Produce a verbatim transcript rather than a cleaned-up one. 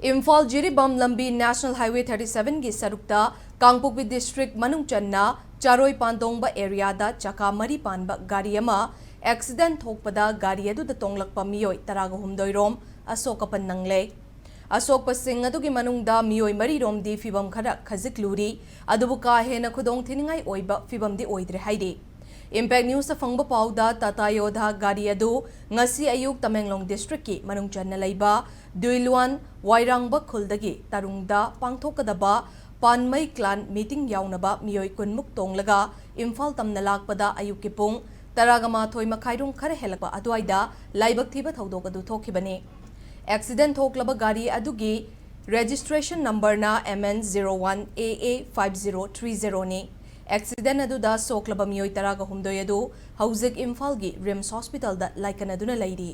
ꯏꯝꯐꯥꯜ ꯖꯤꯔꯤꯕꯥꯝ ꯂꯝꯕꯤ National Highway thirty seven ꯒꯤ ꯁꯔꯨꯛꯇ ꯀꯥꯡꯄꯣꯛꯄꯤ district ꯃꯅꯨꯡ ꯆꯟꯅ ꯆꯥꯔꯣꯏ ꯄꯥꯟꯗꯣꯡꯕ area ꯗ ꯆꯀꯥ ꯃꯔꯤ ꯄꯥꯟꯕ ꯒꯥꯔꯤ ꯑꯃ accident ꯊꯣꯛꯄꯗ ꯒꯥꯔꯤ ꯑꯗꯨꯗ ꯇꯣꯡꯂꯛꯄ ꯃꯤꯑꯣꯏ ꯇꯔꯥꯒ ꯍꯨꯝꯗꯣꯏ ꯔꯣꯝ ꯑꯁꯣꯛ ꯑꯄꯟ ꯅꯪꯂꯦ꯫ ꯑꯁꯣꯛꯄꯁꯤꯡ ꯑꯗꯨꯒꯤ ꯃꯅꯨꯡꯗ ꯃꯤꯑꯣꯏ ꯃꯔꯤ ꯔꯣꯝꯗꯤ ꯐꯤꯚꯝ ꯈꯔ ꯈꯖꯤꯛ ꯂꯨꯔꯤ, ꯑꯗꯨꯕꯨ ꯀꯥ ꯍꯦꯟꯅ ꯈꯨꯗꯣꯡ ꯊꯤꯅꯤꯡꯉꯥꯏ ꯑꯣꯏꯕ ꯐꯤꯚꯝꯗꯤ ꯑꯣꯏꯗ꯭ꯔꯦ ꯍꯥꯏꯔꯤ꯫ Impact News ꯐꯪꯕ ꯄꯥꯎꯗ, Tata Yodha ꯒꯥꯔꯤ ꯑꯗꯨ ꯉꯁꯤ ꯑꯌꯨꯛ ꯇꯃꯦꯡꯂꯣꯡ district ꯀꯤ ꯃꯅꯨꯡ ꯆꯟꯅ ꯂꯩꯕ ꯗꯨꯏꯂꯨꯋꯥꯟ ꯋꯥꯏꯔꯥꯡꯕ ꯈꯨꯜꯗꯒꯤ ꯇꯔꯨꯡꯗ ꯄꯥꯡꯊꯣꯛꯀꯗꯕ ꯄꯥꯟꯃꯩ clan meeting ꯌꯥꯎꯅꯕ ꯃꯤꯑꯣꯏ ꯀꯨꯟꯃꯨꯛ ꯇꯣꯡꯂꯒ ꯏꯝꯐꯥꯜ ꯇꯝꯅ ꯂꯥꯛꯄꯗ ꯑꯌꯨꯛꯀꯤ ꯄꯨꯡ ꯇꯔꯥꯒ ꯃꯥꯊꯣꯏ ꯃꯈꯥꯏꯔꯣꯝ ꯈꯔ ꯍꯦꯜꯂꯛꯄ ꯑꯗꯨꯋꯥꯏꯗ ꯂꯥꯏꯕꯛ ꯊꯤꯕ ꯊꯧꯗꯣꯛ ꯑꯗꯨ ꯊꯣꯛꯈꯤꯕꯅꯤ꯫ Accident ꯊꯣꯛꯂꯕ ꯒꯥꯔꯤ ꯑꯗꯨꯒꯤ registration number ꯅ M N zero one A A five zero three zero ꯅꯤ꯫ Accident ꯑꯗꯨꯗ ꯁꯣꯛꯂꯕ ꯃꯤꯑꯣꯏ ꯇꯔꯥꯒ ꯍꯨꯝꯗꯣꯏ ꯑꯗꯨ ꯍꯧꯖꯤꯛ ꯏꯝꯐꯥꯜꯒꯤ RIMS Hospital ꯗ ꯂꯥꯏꯀꯠꯅꯗꯨꯅ ꯂꯩꯔꯤ꯫